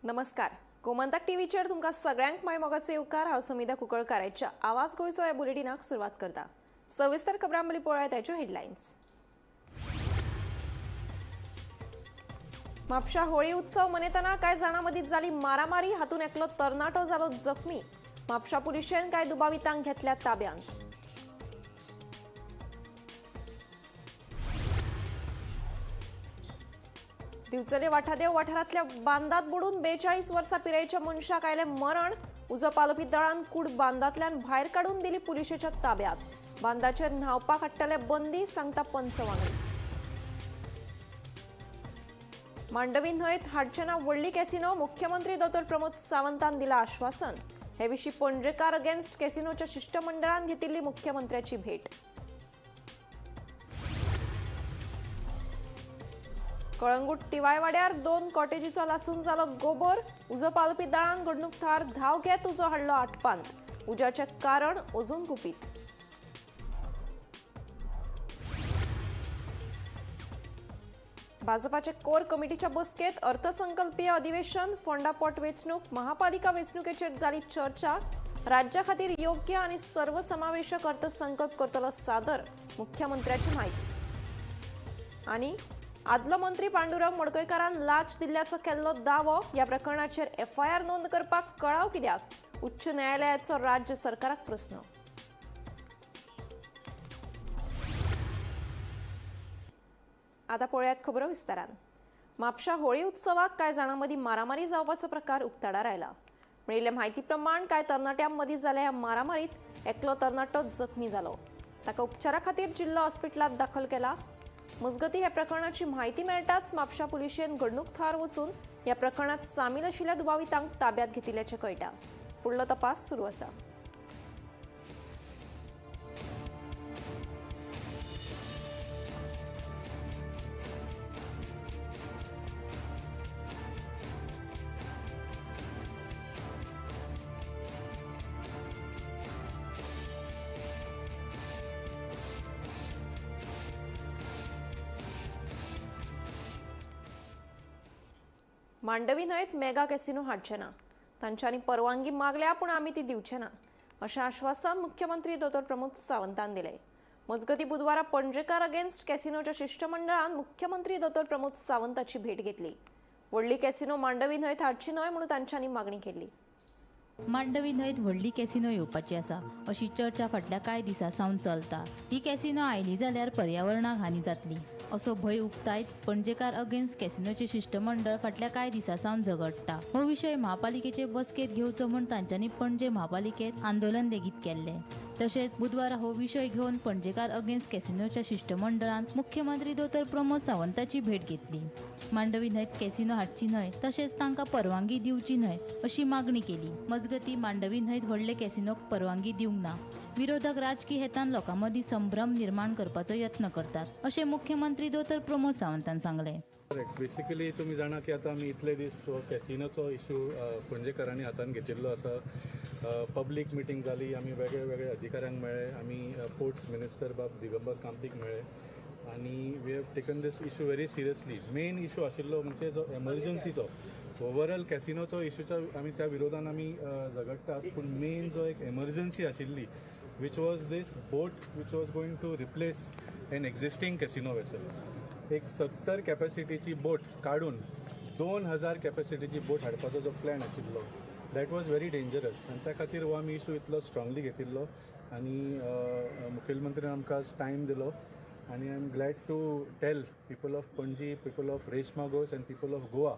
नमस्कार, गोमंतक टीव्हीचेर तुमकां सगळ्यांक माय मोगाचो येवकार. हांव समिधा कुंकळकाराच्या आवाज गोंयचो ह्या बुलेटिनाक सुरवात करता. सविस्तर खबरां मदीं पळोवया ताच्यो हेडलायन्स. म्हापशा होळी उत्सव मनयतना कांय जाणां मदीं जाली मारामारी. हातूंत एकलो तरणाटो जालो जखमी. म्हापशा पुलिशेन कांय दुबावितांक घेतल्या ताब्यांत. दिवचले वाठादेव वाठारांतल्या बांदात बुडून 42 वर्सां पिरायेच्या मनशाक आयलें मरण. उजो पालोवपी दळान कूड बांदांतल्यान भायर काडून दिली पुलिशेच्या ताब्यात. बांदाचेर न्हांवपाक हाडटले बंदी, सांगता पंच वांगडी. मांडवी न्हंयत हाडचे ना व्हडली कॅसिनो, मुख्यमंत्री दोतोर प्रमोद सावंतान दिला आश्वासन. हे विशीं पणजेकार अगेन्स्ट कॅसिनोच्या शिश्टमंडळान घेतिल्ली मुख्यमंत्र्याची भेट. कळंगूट तिवायवाड्यार 2 कॉटेजीचो लासून जालो गोबर. उजो पालोवपी दळान घडणूक थळार धांव घेत उजो हाडलो आटपांत. उज्याचें कारण अजून गुपीत. भाजपाचे कोर कमिटीच्या बसकेत अर्थसंकल्पीय अधिवेशन, फोंडा पोट वेंचणूक, महापालिका वेंचणुकेचेर जाली चर्चा. राज्या खातीर योग्य आनी सर्वसमावेशक अर्थसंकल्प करतलो सादर, मुख्यमंत्र्याची म्हायती. आनी आदलो मंत्री पांडुरंग मडकयकारान लाच दिल्ल्याचो केल्लो दावो. ह्या प्रकरणाचेर एफआयआर नोंद करपाक कळाव कित्याक, उच्च न्यायालयाचो राज्य सरकाराक प्रस्न. आता पळयात खबरो विस्तारान. म्हापशा होळी उत्सवाक कांय जाणां मदीं मारामारी जावपाचो प्रकार उक्ताडार आयला. मेळिल्ले म्हायती प्रमाण कांय तरणाट्यां मदीं जाल्या ह्या मारामारीत एकलो तरणाटो जखमी जालो. ताका उपचारा खातीर जिल्लो हॉस्पिटलांत दाखल केला. मजगतीं ह्या प्रकरणाची म्हायती मेळटाच म्हापशा पुलिशेन घडणूक थळार वचून ह्या प्रकरणात सामील आशिल्ल्या दुबावितांक ताब्यात घेतिल्ल्याचें कळटा. फुडलो तपास सुरू आसा. मांडवी न्हंयत मेगा कॅसिनो हाडचे ना, तांच्यांनी परवानगी मागल्या पूण आमी ती दिवचे ना, अशें आश्वासन मुख्यमंत्री दोतोर प्रमोद सावंतान दिलें. मजगतीं बुधवारा पणजेकार अगेन्स्ट कॅसिनोच्या शिश्टमंडळान मुख्यमंत्री दोतोर प्रमोद सावंताची भेट घेतली. व्हडली कॅसिनो मांडवी न्हंयत हाडची न्हय म्हणून तांच्यांनी मागणी केल्ली. मांडवी न्हंयत व्हडली कॅसिनो येवपाची आसा अशी चर्चा फाटल्या कांय दिसां सावन चलता. ही कॅसिनो आयली जाल्यार पर्यावरणाक हानी जातली असो भंय उक्तायत पणजेकार अगेन्स्ट कॅसिनोचे शिश्टमंडळ फाटल्या कांय दिसां सावन झगडटा. हो विशय म्हापालिकेचे बसकेंत घेवचो म्हूण तांच्यांनी पणजे म्हापालिकेंत आंदोलन लेगीत केल्लें. तशेंच बुधवारा हो विशय घेवन पणजेकार अगेन्स्ट कॅसिनोच्या शिश्टमंडळान मुख्यमंत्री दोतोर प्रमोद सावंताची भेट घेतली. मांडवी न्हंयत कॅसिनो हाडची न्हय तशेंच तांकां परवानगी दिवची न्हय अशी मागणी केली. मजगतीं मांडवी न्हंयत व्हडले कॅसिनोक परवानगी दिवंक ना. विरोधक राजकी हेतान लोकां मदीं संभ्रम निर्माण करपाचो यत्न करतात अशें मुख्यमंत्री दोतोर प्रमोद सावंतान सांगलें. करेक्ट. बेसिकली तुमी जाणा की आतां आमी इतले दीस हो कॅसिनोचो इशू पणजेकारांनी हातान घेतिल्लो आसा. पब्लीक मिटींग जाली, आमी वेगळे वेगळे अधिकाऱ्यांक मेळ्ळे, आमी पोर्ट्स मिनिस्टर बाब दिगंबर कामतीक मेळ्ळे आनी we have taken this issue very seriously. Main issue आशिल्लो म्हणजे जो एमर्जन्सीचो ओवरऑल कॅसिनोचो इशूच्या आमी त्या विरोधान आमी झगडटात, पूण मेन जो एक एमर्जन्सी आशिल्ली which was this boat which was going to replace an existing casino vessel. एक 70 कॅपॅसिटीची बोट काडून 2000 कॅपॅसिटीची बोट हाडपाचो जो प्लॅन आशिल्लो that was very dangerous आनी त्या खातीर हो आमी इशू इतलो स्ट्रांगली घेतिल्लो आनी मुखेलमंत्र्यान आमकां आज टायम दिलो आनी I am glad to tell people of Panaji, people of Reis Magos and people of Goa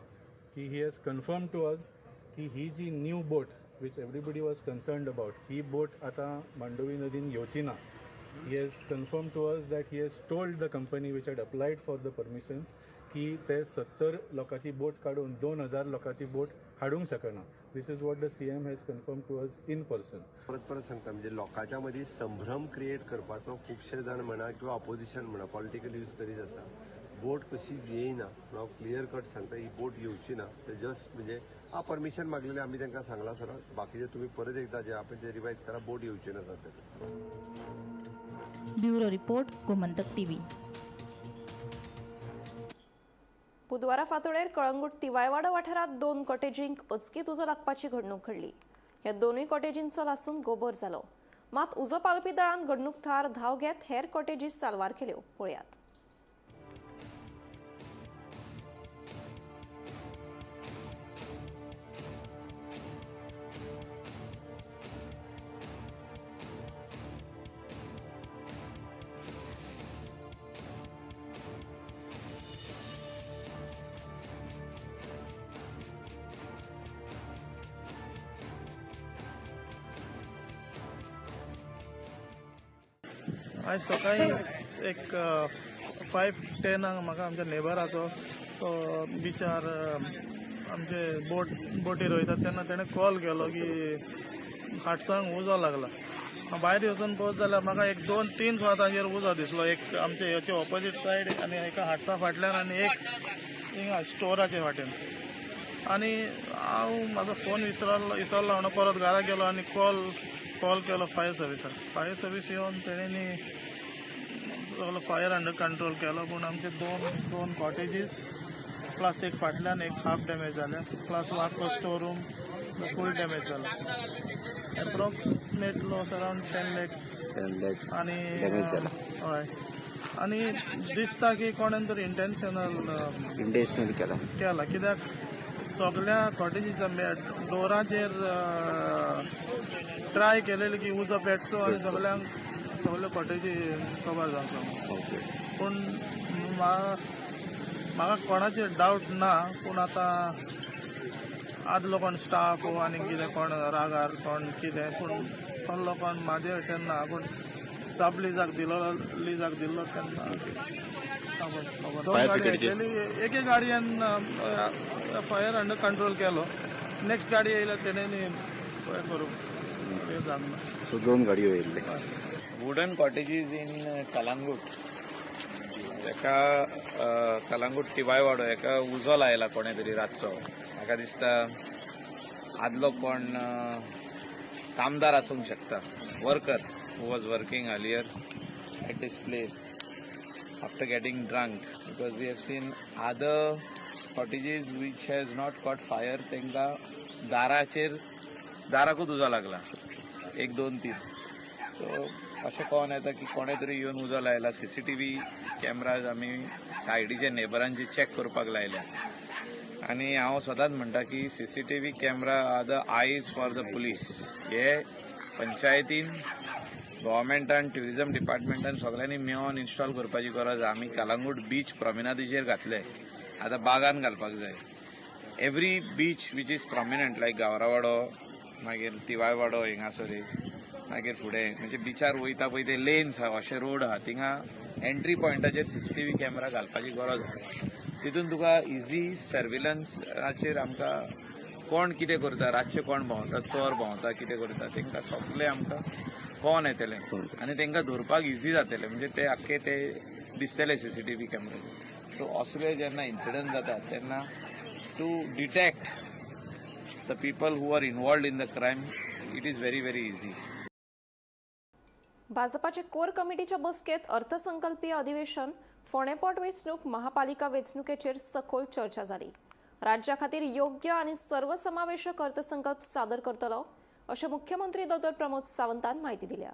की he has confirm to us की ही जी new boat which everybody was concerned about ही बोट आतां मांडवी नदीन येवची ना. He has confirmed to us that he has told the company which had applied for the permissions की ते 70 लोकांची बोट काडून 2000 लोकांची बोट हाडूंक शकना. This is what the CM has confirm to us in person. परत परत सांगता म्हणजे लोकांच्या मदीं संभ्रम क्रिएट करपाचो खुबशे जाण म्हणा किंवा ऑपोजिशन म्हणा पॉलिटिकल यूज करीत आसा. बोट कशीच येयना पूण हांव क्लियर कट सांगता ही बोट येवची ना. ते जस्ट म्हणजे हा परमिशन मागलेलें आमी तांकां सांगलां सर, बाकीचे तुमी परत एकदां जे आहा ते रिवायज करा, बोट येवची ना सद्या. Bureau report, Gomantak TV. बुधवारा फांतोडेर कळंगूट तिवायवाडो वाठारांत 2 कॉटेजींक अचकीत उजो लागपाची घडणूक घडली. ह्या दोनूय कॉटेजींचो लासून गोबर जालो. मात उजो पालोवपी दळान घडणूक थळार धांव घेत हेर कॉटेजीस साल्वार केल्यो. पळयात. आयज सकाळी एक 5:10 म्हाका आमच्या नेबराचो तो बिचार आमचे बोटीर वयता तेन्ना तेणें कॉल केलो की हाटसांक उजो लागला. हांव भायर वचून पळोवत जाल्यार म्हाका एक 2-3 सुवातांचेर उजो दिसलो. एक आमचे हेचे ऑपोजीट सायड आनी एका हाटसा फाटल्यान आनी एक हिंगा स्टोराचे वाटेन. आनी हांव म्हाजो फोन विसरलो म्हणून परत घरा गेलो आनी कॉल केलो फायर सर्विसाक. फायर सर्वीस येवन तेणेंनी सगलो फायर अंडर कंट्रोल केलो. पूण आमचे दोन कॉटेजीस प्लस एक फाटल्यान एक हाफ डॅमेज जाले, प्लस वाको स्टोर रूम फूल डॅमेज जाला. एप्रोक्सिमेट लॉस अरावंड 10 lakhs आनी हय. आनी दिसता की कोणेन तरी इंटेन्शनल केला कित्याक सगल्या कॉटेजीच्या डोराचेर ट्राय केलेले की उजो पेटचो आनी सगल्यांक सगल्यो कॉटेजी कवर जावचो. पूण म्हाका कोणाचेर डावट ना. पूण आतां आदलो कोण स्टाफ आनी कितें कोण रागार कोण कितें, पूण तसलो कोण म्हाजे वटेन ना. पूण सब लिजाक दिल्लो तेन्ना दोन गाडी येयली. एके गाडयेन फायर अंडर कंट्रोल केलो. नेक्स्ट गाडी येयल्या तेणें करूंक जावंक ना. सो 2 गाडयो येयल्ले. वुडन कॉटेजीस इन कलांगूट, एका कलांगूट तिवायवाडो एका उजो लायला कोणे तरी रातचो. म्हाका दिसता आदलो कोण कामदार आसूंक शकता, worker who was working earlier at this place after getting drunk, because we have seen other cottages which has not caught fire. तांकां दाराकूच उजो लागला 1, 2, 3. सो अशें कळोन येता की कोणे तरी येवन उजो लायला. CCTV cameras आमी सायडीच्या नेबरांचे चॅक करपाक लायल्या. आनी हांव सदांच म्हणटा की CCTV camera are the eyes for the police. हे पंचायतीन, गव्हर्मेंटान, ट्युरिजम डिपार्टमेंटान सगळ्यांनी मेळोन इन्स्टॉल करपाची गरज. आमी कलांगूट बीच प्रॉमिनादीचेर घातले, आतां बागान घालपाक जाय. Every beach which is prominent like Gavrawado, मागीर तिवायवाडो हिंगासर, मागीर फुडें म्हणजे बिचार वयता पळय ते लेन्स आहा, अशे रोड आहा, थिंगा एंट्री पॉयंटाचेर CCTV camera घालपाची गरज आहा. तितून तुका इजी सर्विलन्साचेर आमकां कोण कितें करता, रातचे कोण भोंवता, चोर भोंवता, कितें करता, तांकां सगलें आमकां कोण येतलें आनी तांकां धरपाक इजी जातलें. म्हणजे ते आख्खे ते दिसतले CCTV कॅमेराचेर. सो असले जेन्ना इन्सिडंट जाता तेन्ना to detect the people who are involved in the crime it is very very easy. भाजपाचे कोर कमिटीच्या बसकेत अर्थसंकल्पीय अधिवेशन, फोंडें पोट वेंचणूक, महापालिका वेंचणुकेचेर सखोल चर्चा जाली. राज्या खातीर योग्य आनी सर्वसमावेशक अर्थसंकल्प सादर करतलो अशें मुख्यमंत्री डॉ प्रमोद सावंतान म्हायती दिल्या.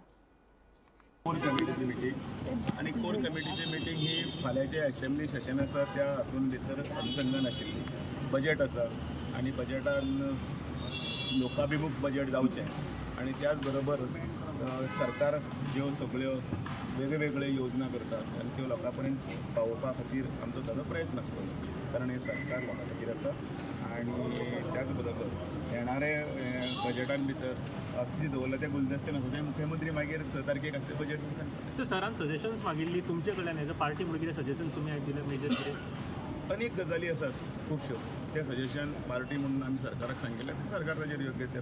कोर कमिटीची मिटींग आनी कोर कमिटीची मिटींग ही फाल्यांचे असेंब्ली सेशन आसा त्या हातून भितर अनुसंधान आशिल्ली. बजेट आसा आनी बजेटान लोकाभिमुख बजेट जावचें आनी त्याच बरोबर सरकार ज्यो सगळ्यो वेगळे वेगळे योजना करतात आनी त्यो लोकां पर्यंत पावोवपा खातीर आमचो ताजो प्रयत्न आसतलो, कारण हें सरकार लोकां खातीर आसा. आनी त्याच बरोबर येणारे बजेटान भितर कितें दवरलां तें गुलदस्ते आसा, तें मुख्यमंत्री मागीर 6 तारखेक आसता बजेट सांगता. सर, सरान सजेशन्स मागिल्ली तुमचे कडल्यान एज अ पार्टी म्हणून कितें सजेशन तुमी दिले मेजर कितें? अनेक गजाली आसात खुबश्यो, ते सजेशन पार्टी म्हणून आमी सरकाराक सांगिल्लें, सरकार ताजेर योग्य ते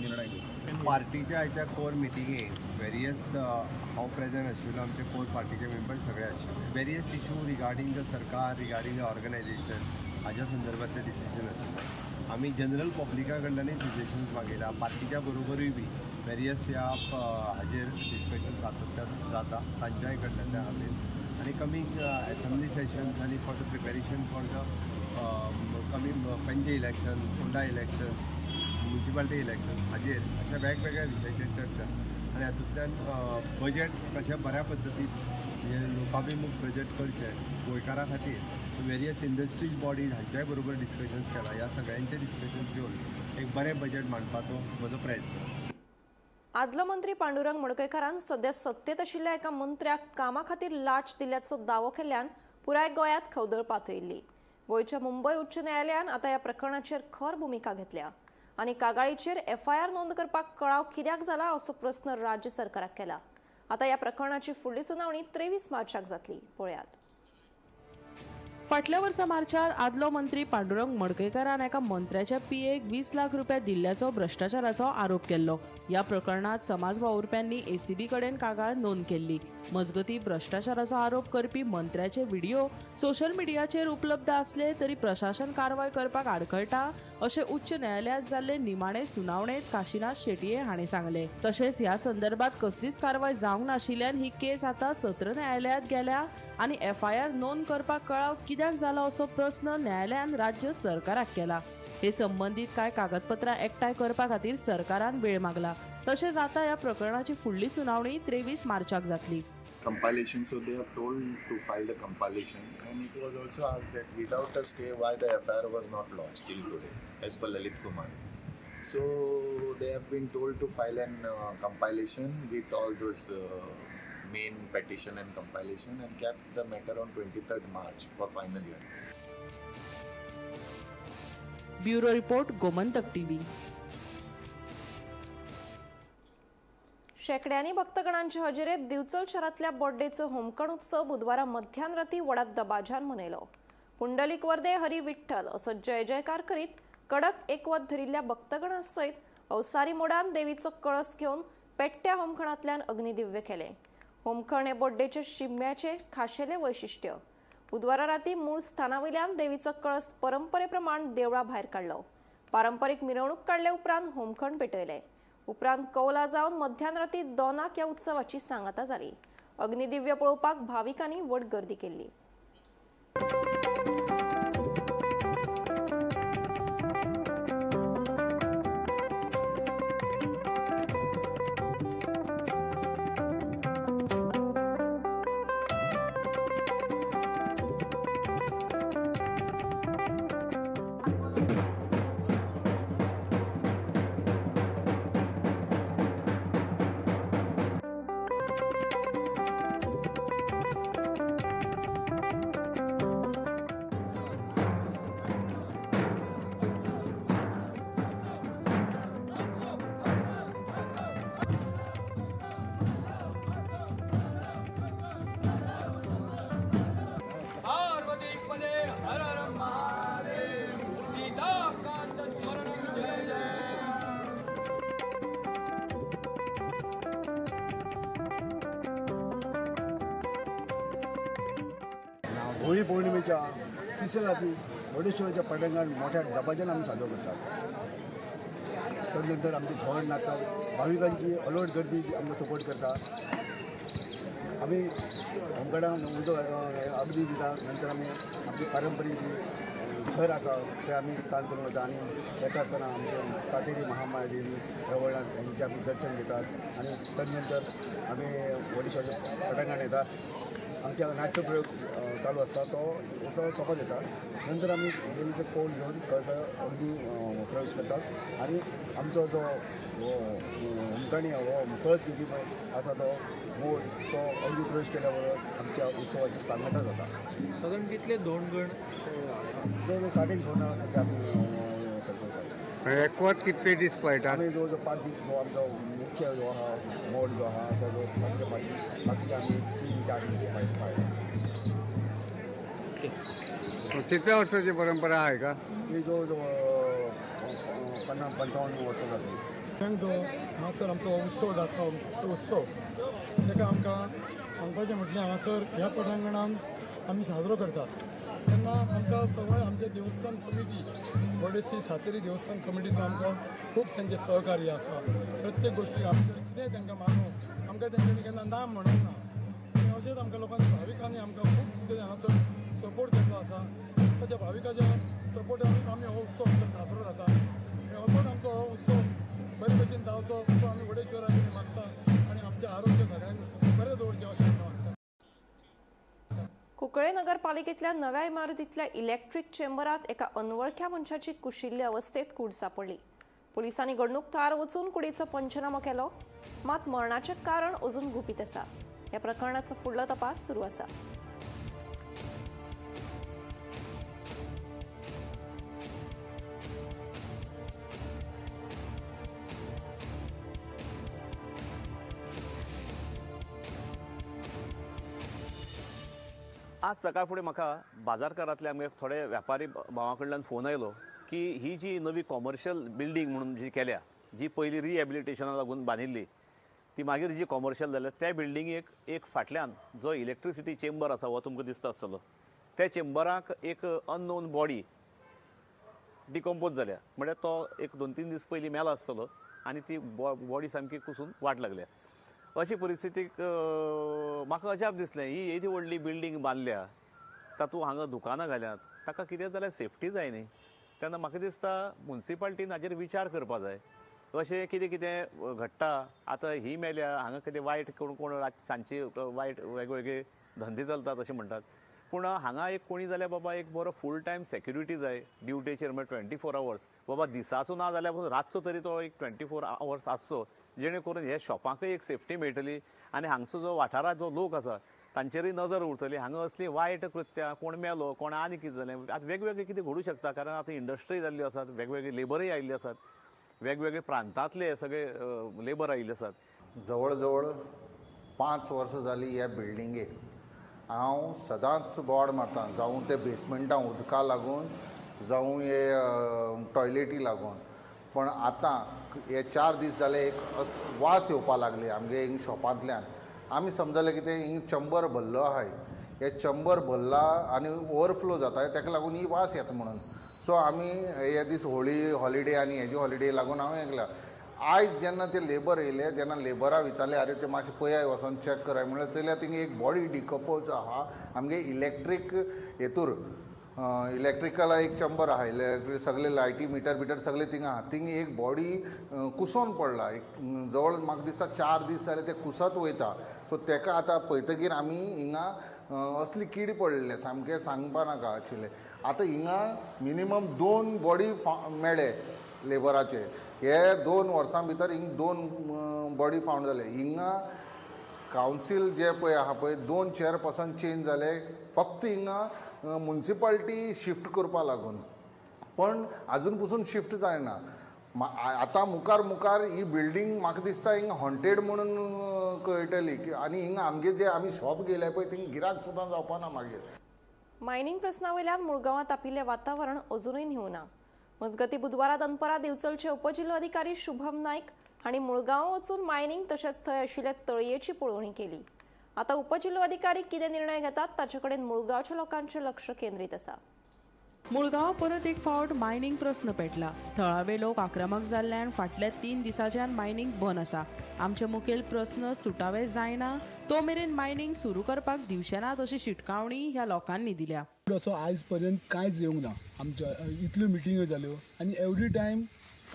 निर्णय घेतले. पार्टीच्या आयच्या कोर मिटिंगेक वेरियस हांव प्रेजंट आशिल्लो, आमचे कोर पार्टीचे मेंबर सगळे आशिल्ले. वेरियस इशू रिगार्डींग the सरकार, रिगार्डींग the organisation हाज्या संदर्भातले डिसिजन आशिल्ले. आमी जनरल पब्लिका कडल्यानूय सजेशन्स मागयला, पार्टीच्या बरोबरूय बी वेरियस ह्या हाजेर डिस्कशन सातत्यान जाता तांच्याय कडल्यान त्या खातीर आनी कमींग एसेंब्ली सेशन्स आनी for the preparation for the coming Panaji election, Ponda election, municipality election हाजेर अशा वेगवेगळ्या विशयाचेर चर्चा आनी हातूंतल्यान बजेट कशें बऱ्या पद्दतीन म्हणजे लोकाभिमुख बजेट करचें गोंयकारां खातीर वेरियस इंडस्ट्रीज बॉडीज हांच्याय बरोबर डिस्कशन्स केला. ह्या सगळ्यांचे डिस्कशन्स घेवन एक बरें बजेट मांडपाचो म्हजो प्रयत्न. आदलो मंत्री पांडुरंग मडकयकारान सध्या सत्तेत आशिल्ल्या एका मंत्र्याक कामा खातीर लाच दिल्ल्याचो दावो केल्ल्यान पुराय गोंयांत खवदळ पातळिल्ली. गोंयच्या मुंबय उच्च न्यायालयान आतां ह्या प्रकरणाचेर खर भुमिका घेतल्या आनी कागाळीचेर एफआयआर नोंद करपाक कळाव कित्याक जाला असो प्रस्न राज्य सरकाराक केला. आतां ह्या प्रकरणाची फुडली सुनावणी 23 मार्चाक जातली. पळयात. फाटल्या वर्सा मार्चात आदलो मंत्री पांडुरंग मडकयकारान एका मंत्र्याच्या पीएक 20 लाख रुपया दिल्ल्याचो भ्रश्टाचाराचो आरोप केल्लो. ह्या प्रकरणात समाज वावुरप्यांनी एसीबी कडेन कागाळ नोंद केल्ली. मजगती भ्रश्टाचाराचो आरोप करपी मंत्र्याचे व्हिडिओ सोशल मिडियाचेर उपलब्ध आसले तरी प्रशासन कारवाय करपाक आडखळटा अशें उच्च न्यायालयांत जाल्ले निमाणे सुनावणेंत काशीनाथ शेटये हांणी सांगलें. तशेंच ह्या संदर्भात कसलीच कारवाय जावंक नाशिल्ल्यान ही केस आतां सत्र न्यायालयांत गेल्या आनी एफआयआर नोंद करपाक कळाव कित्याक जालो असो प्रस्न न्यायालयान राज्य सरकाराक केला. हे संबंदीत कांय कागदपत्रां एकठांय करपा खातीर सरकारान वेळ मागला. तशेंच आतां ह्या प्रकरणाची फुडली सुनावणी 23 मार्चाक जातली. Compilation, so they have told to file the compilation, and it was also asked that without a stay why the FIR was not lodged till today as per Lalit Kumar. So they have been told to file an compilation with all those main petition and compilation and kept the matter on 23rd March for final hearing. Bureau report, Gomantak TV. शेकड्यांनी भक्तगणांच्या हजेरेत दिवचल शहरातल्या बोड्डेचो होमखण उत्सव बुधवारा मध्यान राती व्हडा दबाज्यान मनयलो. पुंडलीक वर्दे हरी विठ्ठल असो जय जयकार करीत कडक एकवत धरिल्ल्या भक्तगणां सयत अवसारी मोडान देवीचो कळस घेवन पेट्ट्या होमखणांतल्यान अग्निदिव्य केले. होमखण हे बोड्डेच्या शिमग्याचे खाशेले वैशिष्ट्य. बुधवारा राती मूळ स्थानावयल्यान देवीचो कळस परंपरेप्रमाण देवळा भायर काडलो. पारंपरीक मिरवणूक काडले उपरांत होमखण पेटयले. उपरांत कौला जावन मध्यान राती 2 ह्या उत्सवाची सांगाता जाली. अग्निदिव्य पळोवपाक भाविकांनी व्हड गर्दी केल्ली. होळी पौर्णिमेच्या तिसऱ्या राती मुर्डेश्वराच्या पटंगान मोठ्या दबाज्यान आमी साजरो करतात. तदनंतर आमची धोंड नाचतात, भाविकांची अलोट गर्दी आमकां सपोर्ट करता. आमी होमखणाक उजो अग्नी दिता. नंतर आमी आमची पारंपरीक जी घर आसा ते आमी स्थान करून वता आनी येता आसतना आमचे सातेरी महामाया देवी रवळनाथ हेंचें आमी दर्शन घेतात आनी तदनंतर आमी मुर्डेश्वराच्या पटांगण येता. आमच्या नाट्यप्रयोग चालू आसता तो तो सोंपत येता. नंतर आमी देवीचो कौल घेवन कळसा अगदी प्रवेश करतात आनी आमचो जो होमखणी हो कळस घेवपी पळय आसा तो मोड तो अगदी प्रवेश केल्या बरोबर आमच्या उत्सवाची सांगता जाता. साधारण कितले धोंडगण? जवळ 3.5 धोंड सध्या आमी करतात. एकवट कितले दीस पळयतात? आमी जवळ जवळ 5 दीस हो आमचो मुख्य जो आहा मोड जो आहा तो जो 5 दीस, बाकीचे आमी 3-4 दीस पाळटात. कितल्या वर्साची परंपरा आहे का? ही जवळ जवळ 50-55 वर्सां जातली. जो हांगासर आमचो उत्सव जाता तो उत्सव ताका आमकां सांगपाचें म्हटल्यार हांगासर ह्या पटांगणान आमी साजरो करतात. तेन्ना आमकां सगळें आमचें देवस्थान कमिटी व्हडले श्री सातेरी देवस्थान कमिटीचो आमकां खूब तांचें सहकार्य आसा. प्रत्येक गोश्टीक आमी जर कितेंय तांकां मागूं आमकां तेंच्यांनी केन्ना ना म्हणूंक ना. आनी अशेंच आमकां लोकांनी भाविकांनी आमकां खूब कितें हांगासर सपोर्ट केल्लो आसा. ताच्या भाविकाच्या सपोर्टानूच आमी हो उत्सव आमचो साजरो जाता आनी असोच आमचो हो उत्सव बरे भशेन जावचो असो आमी वडेश्वरा कडेन मागता आनी आमचें आरोग्य सगळ्यांक बरें दवरचें अशें आमी मागता. कुंकळे नगरपालिकेतल्या नव्या इमारतीतल्या इलेक्ट्रीक चेंबरात एका अनवळख्या मनशाची कुशिल्ले अवस्थेत कूड सापडली. पोलिसांनी घडणूक थळार वचून कुडीचो पंचनामो केलो, मात मरणाचें कारण अजून गुपीत आसा. ह्या प्रकरणाचो फुडलो तपास सुरू आसा. आज सकाळ फुडें म्हाका बाजारकारांतल्या आमगे थोडे व्यापारी भावां कडल्यान फोन आयलो की ही जी नवी कॉमर्शियल बिल्डींग म्हणून जी केल्या, जी पयलीं रिहॅबिलिटेशना लागून बांदिल्ली ती मागीर जी कॉमर्शियल जाल्या त्या बिल्डिंगेक एक फाटल्यान जो इलेक्ट्रिसिटी चेंबर आसा हो तुमकां दिसता आसतलो, त्या चेंबराक एक अननोन बॉडी डिकम्पोज जाल्या, म्हळ्यार तो एक 2-3 दीस पयलीं मेला आसतलो आनी ती बॉडी सामकी कुसून वाट लागल्या. अशी परिस्थितीक म्हाका अजाप दिसलें, ही येदी व्हडली बिल्डींग बांदल्या तातूंत हांगा दुकानां घाल्यात, ताका कितें जाल्यार सेफ्टी जाय न्ही. तेन्ना म्हाका दिसता मुन्सिपाल्टीन हाजेर विचार करपा जाय. अशें कितें कितें घडटा आतां, ही मेल्या हांगा कितें वायट कोण कोण सांजची वायट वेगवेगळे धंदे चलतात अशें म्हणटात, पूण हांगा एक कोणी जाल्यार बाबा एक बरो फूल टायम सेक्युरिटी जाय ड्युटेचेर, म्हळ्यार 24 आवर्स बाबा दिसाचो ना जाल्यार पूण रातचो तरी तो एक 24 आवर्स आसचो, जेणे करून हे शॉपांकय एक सेफ्टी मेळटली आनी हांगचो जो वाठारांत जो लोक आसा तांचेरूय नजर उरतली. हांगा असली वायट कृत्यां, कोण मेलो कोण आनी कितें जालें, आतां वेगवेगळें कितें घडूं शकता, कारण आतां इंडस्ट्री जाल्ल्यो आसात, वेगवेगळे लेबरय आयिल्ले आसात, वेगवेगळे प्रांतांतले सगळे लेबर आयिल्ले आसात. जवळ जवळ 5 वर्सां जालीं ह्या बिल्डिंगेक हांव सदांच बोर्ड मारता, जावं ते बेसमेंटां उदका लागून, जावं हे टॉयलेटी लागून. पण आतां हे 4 दीस जाले एक वास येवपा लागली आमगे हिंग शॉपांतल्यान. आमी समजले की ते हिंग चंबर भरलो आहाय, हे चंबर भरला आनी ओवरफ्लो जाता, ताका लागून ही वास येता म्हणून. सो आमी हे दीस होळी हॉलिडे आनी हेजी हॉलिडे लागून हांव येयला. आयज जेन्ना ते लेबर येयले जेन्ना लेबरा विचारले, आरे ते मातशें पळयाय वचोन चॅक कराय म्हणल्यार चोयल्यार थिंगा एक बॉडी डिकम्पोज आहा आमगे इलेक्ट्रीक हेतूर, इलेक्ट्रिकल एक चंबर आहा, इलेक्ट्रीक सगळे लायटी मिटर बिटर सगळे थिंगा आहा. थिंगा एक बॉडी कुसोन पडला, एक जवळ म्हाका दिसता 4 दीस जाले ते कुसत वयता. सो तेका आतां पळयतकीर आमी हिंगा असली किडी पडलेले सामकें सांगपा नाका आशिल्लें. आतां हिंगा मिनिमम 2 बॉडी मेळ्ळे लेबराचे, हे 2 वर्सां भितर हिंग 2 बॉडी फावंड जाले. हिंगा कावन्सील जे पळय आहा पळय 2 चेअरपर्सन चेंज जाले फक्त हिंगा मुन्सिपाल्टी शिफ्ट करपा लागून, पण आजून पसून शिफ्ट जायना. आतां मुखार मुखार ही बिल्डींग म्हाका दिसता हिंगा हॉन्टेड म्हणून कळटली की, आनी हिंगा आमगे जे आमी शॉप गेले पळय थिंगा गिराक सुद्दां जावपा ना मागीर. मायनिंग प्रस्नावयल्यान मुळगांवांत तापिल्लें वातावरण अजुनूय न्हिवना. मजगतीं बुधवारा दनपरां दिवचलचे उपजिल्लोधिकारी शुभम नायक हांणी मुळगांव वचून मायनिंग तशेंच थंय आशिल्ल्या तळयेची पळोवणी केली. आतां उपजिल्लोधिकारी कितें निर्णय घेतात ताचे कडेन मुळगांवच्या लोकांचें लक्ष केंद्रीत आसा. मुळगांव परत एक फावट मायनिंग प्रस्न पेटला. थळावे लोक आक्रमक जाल्ल्यान फाटल्या 3 दिसांच्यान मायनिंग बंद आसा. आमचे मुखेल प्रस्न सुटावे जायना तो मेरेन मायनिंग सुरू करपाक दिवचे नात अशी शिटकावणी ह्या लोकांनी दिल्या. असो आयज पर्यंत कांयच येवंक ना. आमच्या इतल्यो मिटिंग्यो जाल्यो आनी एवरी टायम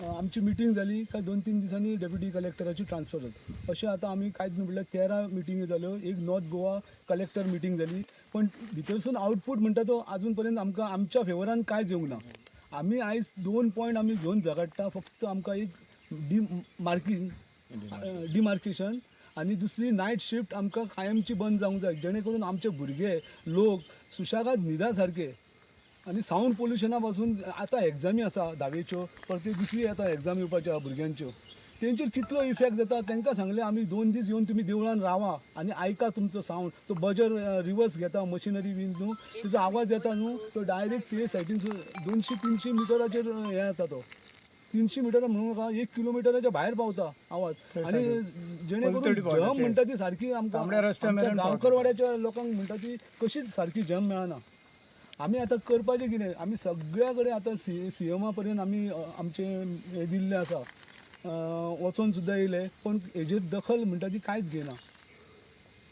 आमची मिटींग जाली काय 2-3 दिसांनी डेप्युटी कलेक्टराची ट्रान्सफर जाता. अशें आतां आमी कांयच न्हू म्हणल्यार 13 मिटिंग्यो जाल्यो, एक नॉर्थ गोवा कलेक्टर मिटींग जाली, पण भितरसून आउटपूट म्हणटा तो आजून पर्यंत आमकां आमच्या फेवरान कांयच येवंक ना. आमी आयज 2 पॉयंट आमी घेवन झगडटा, फक्त आमकां एक डिमार्केशन आनी दुसरी नायट शिफ्ट आमकां कायमची बंद जावंक जाय, जेणे करून आमचे भुरगे लोक सुशेगाद न्हिदा सारके. आनी सावंड पोल्युशना पासून आतां एग्जामी आसा 10वेच्यो, परती दुसरी आतां एग्जाम येवपाच्यो आहा भुरग्यांच्यो, तेंचेर कितलो इफेक्ट जाता. तांकां सांगलें आमी 2 दीस येवन तुमी देवळान रावा आनी आयका तुमचो सावंड, तो बजर रिवर्स घेता मशिनरी बीन न्हू, तेजो आवाज येता न्हू तो डायरेक्ट ते सायडीन 200-300 मिटराचेर हें येता, तो 300 मिटर म्हणूं नाका, 1 किलोमिटराच्या भायर पावता आवाज. आनी जेणे करून जम म्हणटा ती सारकी आमकां गांवकरवाड्याच्या लोकांक म्हणटा ती कशीच सारकी जम मेळना. आमी आतां करपाचें कितें? आमी सगळ्या कडेन आतां सीएमा पर्यंत आमी आमचें हें दिल्लें आसा, वचोन सुद्दां येयले, पूण हेजेर दखल म्हणटा ती कांयच घेयना.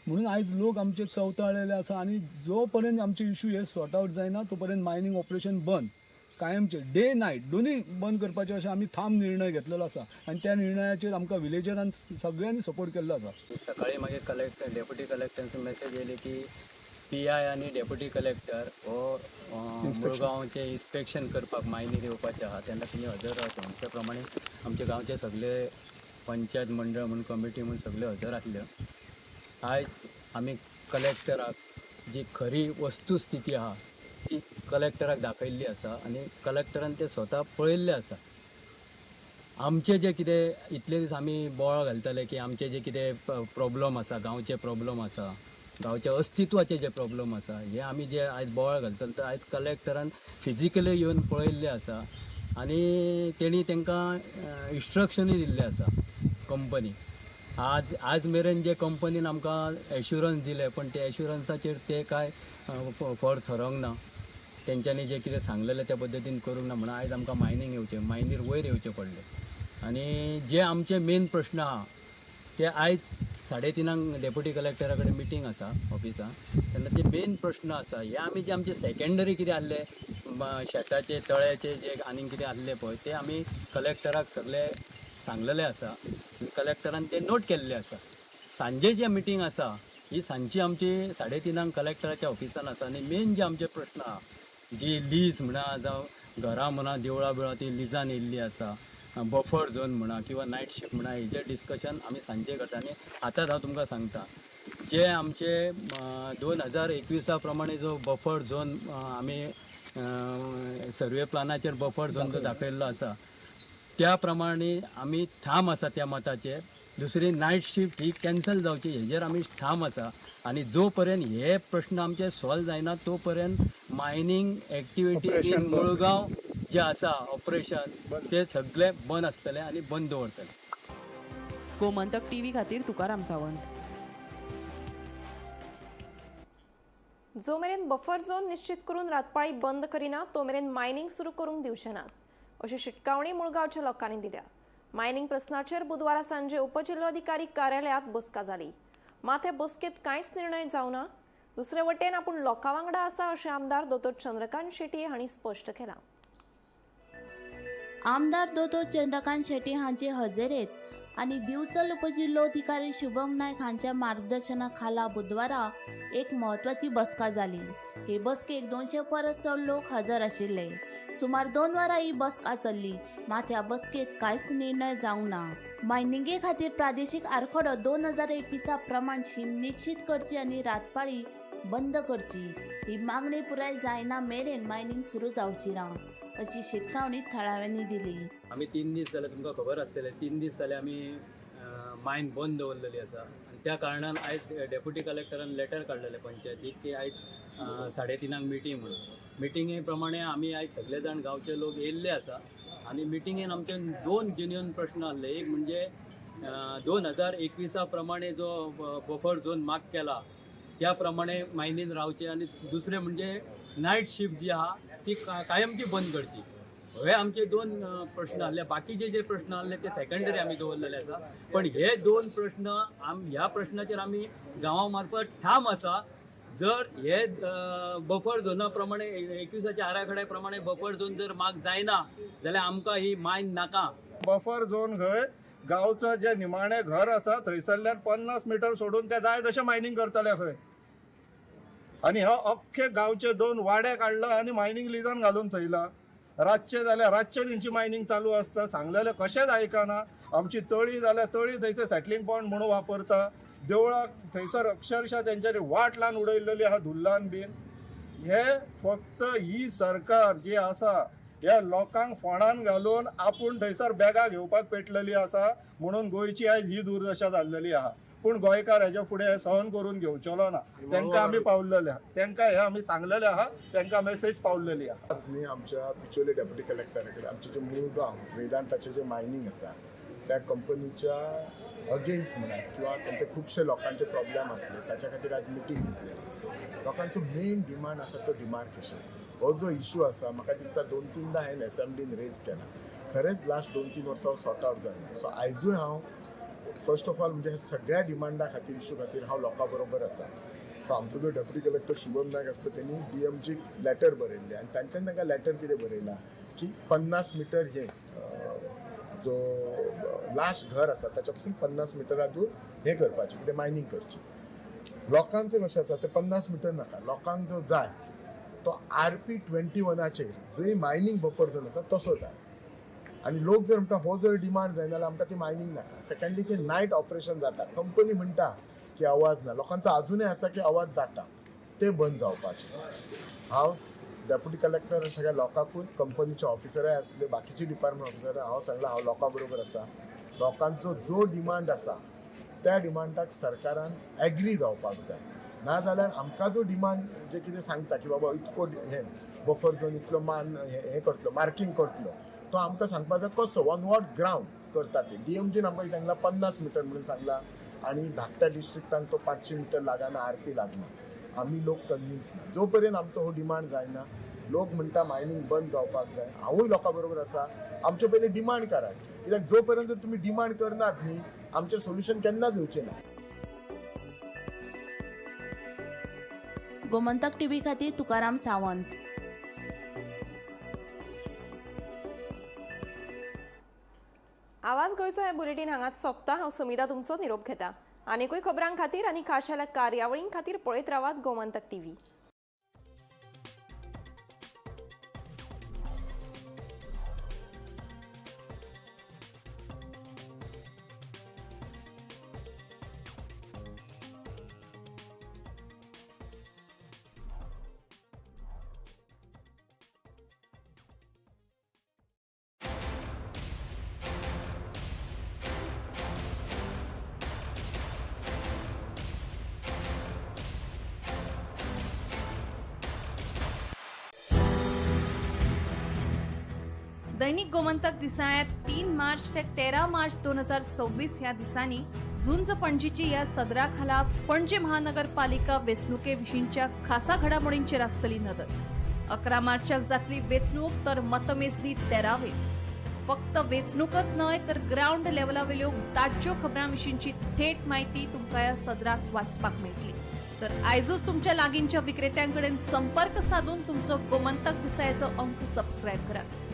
म्हणून आयज लोक आमचे चवताळलेले आसा आनी जो पर्यंत आमचे इशू हे सॉर्ट आवट जायना तो पर्यंत मायनींग ऑपरेशन बंद, कायमचे डे नायट दोनूय बंद करपाचे अशें आमी ठाम निर्णय घेतलेलो आसा आनी त्या निर्णयाचेर आमकां विलेजरान सगळ्यांनी सपोर्ट केल्लो आसा. सकाळी मागीर कलेक्टर, डेप्युटी कलेक्टरांचो मेसेज येयली की पीआय आनी डेप्युटी कलेक्टर हो मुळगांवचें इन्स्पेक्शन करपाक मायनीर येवपाचें आहा, तेन्ना तुमी हजर रावचें. त्या प्रमाणे आमच्या गांवचे सगळे पंचायत मंडळ म्हूण कमिटी म्हूण सगळे हजर आसले. आयज आमी कलेक्टराक जी खरी वस्तुस्थिती आहा ती कलेक्टराक दाखयल्ली आसा आनी कलेक्टरान ते स्वता पळयल्लें आसा. आमचे जे कितें इतले दीस आमी बोवाळ घालताले की आमचे जे कितें प्रॉब्लम आसा, गांवचे प्रॉब्लम आसा, गांवच्या अस्तित्वाचे जे प्रॉब्लम आसा, हे आमी जे आयज बोवाळ घालतले तर आयज कलेक्टरान फिजिकली येवन पळयल्लें आसा आनी तेणी तांकां इन्स्ट्रक्शनूय दिल्लें आसा कंपनी. आज मेरेन जे कंपनीन आमकां एश्युरन्स दिले पण ते एश्युरन्साचेर ते कांय फर थरोंक ना, तेंच्यांनी जें कितें सांगलेलें त्या पद्दतीन करूंक ना म्हणून आयज आमकां मायनींग येवचें, मायनीर वयर येवचें पडलें. आनी जे आमचे मेन प्रश्न आहा ते आयज 3:30 डेप्युटी कलेक्टरा कडेन मिटींग आसा ऑफिसान, तेन्ना ते मेन प्रश्न आसा हे आमी जे आमचे सेकेंडरी कितें आहले शेताचे तळ्याचे जे आनीक कितें आहले पळय ते आमी कलेक्टराक सगळे सांगलेले आसा आनी कलेक्टरान ते नोट केल्ले आसा. सांजे जे मिटींग आसा ही सांजची आमची 3:30 कलेक्टराच्या ऑफिसान आसा आनी मेन जे आमचे प्रश्न आहा जी लीज म्हणा जावं घरां म्हणा देवळां बिळां ती लिजान येयल्ली आसा, बफर झोन म्हणा किंवा नायट शिफ्ट म्हणा, हेजेर डिस्कशन आमी सांजे करता. आनी आतांच हांव तुमकां सांगता जे आमचे 2021 प्रमाणे जो बफर झोन आमी सर्वे प्लानाचेर बफर झोन जो दाखयल्लो आसा त्या प्रमाणे आमी ठाम आसा त्या मताचेर. दुसरी नायट शिफ्ट ही कॅन्सल जावची हेजेर आमी ठाम आसा आनी जो पर्यंत हे प्रश्न आमचे सॉल्व जायना तो पर्यंत मायनींग एक्टिविटी इन मुळगांव जे आसा ऑपरेशन ते सगळे बंद आसतले आनी बंद दवरतले. गोमंतक टीव्ही खातीर तुकाराम सावंत. जो मेरेन बफर झोन निश्चित करून रातपाळी बंद करिना तो मेरेन मायनींग सुरू करूंक दिवचे नात अशी शिटकावणी मुळगांवच्या लोकांनी दिल्या. मायनींग प्रस्नाचेर बुधवारा सांजे उपजिल्लोधिकारी कार्यालयांत बसका जाली, मात हे बसकेंत कांयच निर्णय जावना. दुसरे वटेन आपूण लोकां वांगडा आसा अशें आमदार दोतोर चंद्रकांत शेट्ये हांणी स्पश्ट केलां. आमदार दोतोर चंद्रकांत शेट्ये हांचे हजेरेत आनी दिवचल उपजिल्लोधिकारी शुभम नायक हांच्या मार्गदर्शना खाला बुधवारा एक म्हत्वाची बसका जाली. हे बसकेक 200 परस चड लोक हजर आशिल्ले. सुमार 2 वरां ही बसका चल्ली, मात ह्या बसकेंत कांयच निर्णय जावंक ना. मायनिंगे खातीर प्रादेशीक आरखडो 2021 प्रमाण शीम निश्चित करची आनी रातपाळी बंद करची ही मागणी पुराय जायना मेरेन मायनिंग सुरू जावची ना अशी शिटकावणी थळाव्यांनी दिली. आमी 3 दीस जाले, तुमकां खबर आसतलें, 3 दीस जाले आमी मायन बंद दवरलेली आसा आनी त्या कारणान आयज डेप्युटी कलेक्टरान लेटर काडलेलें पंचायतीक की आयज 3:30 मिटींग म्हणून. मिटिंगे प्रमाणे आमी आयज सगळे जाण गांवचे लोक येयल्ले आसा आनी मिटिंगेन आमचे 2 जेन्युन प्रश्न आहले. एक म्हणजे 2021 प्रमाणे जो बफर झोन मार्क केला त्या प्रमाणे मायनीन रावचे आनी दुसरें म्हणजे नायट शिफ्ट जी आहा ती कायमची बंद करची. हे आमचे 2 प्रश्न आहले. बाकीचे जे प्रश्न आहले ते सेकंडरी आमी दवरलेले आसा, पण हे 2 प्रश्न ह्या प्रश्नाचेर आमी गांवा मार्फत ठाम आसा. जर हे बफर झोना प्रमाणे 21 आराखड्या प्रमाणे बफर झोन जर मार्क जायना जाल्यार आमकां ही मायन नाका. बफर झोन खंय गांवचो जे निमाणें घर आसा थंयसरल्यान 50 मिटर सोडून ते जाय तशें मायनींग करतले खंय. आनी हो अख्खे गांवचे 2 वाडे काडला आनी मायनींग लिजान घालून थंयला. रातचे जाल्यार रातचे तेंची मायनींग चालू आसता, सांगलेलें कशेंच आयकना. आमची तळी जाल्यार तळी थंयसर सेटलींग पॉयंट म्हणून वापरता. देवळाक थंयसर अक्षरशः तेंच्यांनी वाट लावन उडयल्लेली आहा धुल्लान बीन. हे फक्त ही सरकार जी आसा ह्या लोकांक फोंडान घालून आपूण थंयसर बॅगां घेवपाक पेटलेली आसा म्हणून गोंयची आयज ही दुर्दशा जाल्लेली आहा. पूण गोंयकार हेच्या फुडें सहन करून घेवचेलो ना. तांकां आमी पावलेले आहा, तांकां हे आमी सांगलेले आहा, तांकां मेसेज पावलेली आहा. आज न्ही आमच्या बिचोले डेप्युटी कलेक्टरा कडेन आमचें जें मुळगांव वेदांताचें जें मायनींग आसा त्या कंपनीच्या अगेन्स्ट म्हणा किंवा तांचे खुबशे लोकांचे प्रॉब्लेम आसले ताच्या खातीर आज मिटींग घेतलेली. लोकांचो मेन डिमांड आसा तो डिमार्केशन. हो जो इशू आसा म्हाका दिसता 2-3दा हांवें एसेंब्लीन रेज केला, खरेंच लास्ट 2-3 वर्सां सॉर्ट आवट जायना. सो आयजूय हांव फर्स्ट ऑफ ऑल म्हणजे सगळ्या डिमांडा खातीर, इशू खातीर हांव लोकां बरोबर आसा. सो आमचो जो डेप्युटी कलेक्टर शुभम नायक आसलो तेणी डीएमजीक लॅटर बरयल्लें आनी तांच्यान तांकां लॅटर कितें बरयलां की 50 मिटर हे जो लास्ट घर आसा ताच्या पासून 50 मिटरा दूर हें करपाचें, कितें मायनींग करची. लोकांचें कशें आसा तें 50 मिटर नाका, लोकांक जो जाय तो RP 21 जंय मायनींग बफर झोन आसा तसो जाय. आनी लोक जर म्हणटा हो जर डिमांड जायना जाल्यार आमकां ती मायनींग नाका. सेकंडली जे नायट ऑपरेशन जाता, कंपनी म्हणटा की आवाज ना, लोकांचो आजुनय आसा की आवाज जाता, ते बंद जावपाचे. हांव डेप्युटी कलेक्टर सगळ्या लोकांकूय, कंपनीचे ऑफिसरय आसले, बाकीचे डिपार्टमेंट ऑफिसर, हांव सांगलां हांव लोकां बरोबर आसा. लोकांचो जो डिमांड आसा त्या डिमांडाक सरकारान एग्री जावपाक जाय, नाजाल्यार आमकां जो डिमांड जे कितें सांगता की बाबा इतको हें बफर झोन इतलो मान हें करतलो, मार्कींग करतलो, तो आमकां सांगपाक जाय कसो ऑन what ground करता ते. डीएमजीन आमकां सांगला 50 मिटर म्हणून सांगला आनी धाकट्या डिस्ट्रिक्टान तो 500 मिटर लागना, आरपी लागना. आमी लोक कन्विन्स ना जो पर्यंत आमचो हो डिमांड जायना. लोक म्हणटा मायनींग बंद जावपाक जाय, हांवूय लोकां बरोबर आसा. आमचे पयलीं डिमांड करात, कित्याक जो पर्यंत जर तुमी डिमांड करनात न्ही आमचें सोल्युशन केन्नाच येवचें ना. गोमंतक टीव्ही खातीर तुकाराम सावंत. आवाज गोंयचो हे बुलेटीन हांगाच सोंपता. हांव समिता तुमचो निरोप घेता. आनीकूय खबरां खातीर आनी खाशेल्या कार्यावळीं खातीर पळयत रावात गोमंतक टीव्ही. दैनिक गोमंतक दिसाळ्यांत 3 मार्च ते 13 मार्च 2026 ह्या दिसांनी झुंज पणजीची ह्या सदरा खाला पणजे महानगरपालिका वेंचणुके विशींच्या खासा घडामोडींचेर आसतली नदर. 11 मार्चाक जातली वेंचणूक तर मतमेजणी 13वे. फक्त वेंचणूकच न्हय तर ग्रावंड लेवला वयल्यो ताज्यो खबरां विशींची थेट म्हायती तुमकां ह्या सदराक वाचपाक मेळटली. तर आयजूच तुमच्या लागींच्या विक्रेत्यां कडेन संपर्क साधून तुमचो गोमंतक दिसाळ्याचो अंक सबस्क्रायब करात.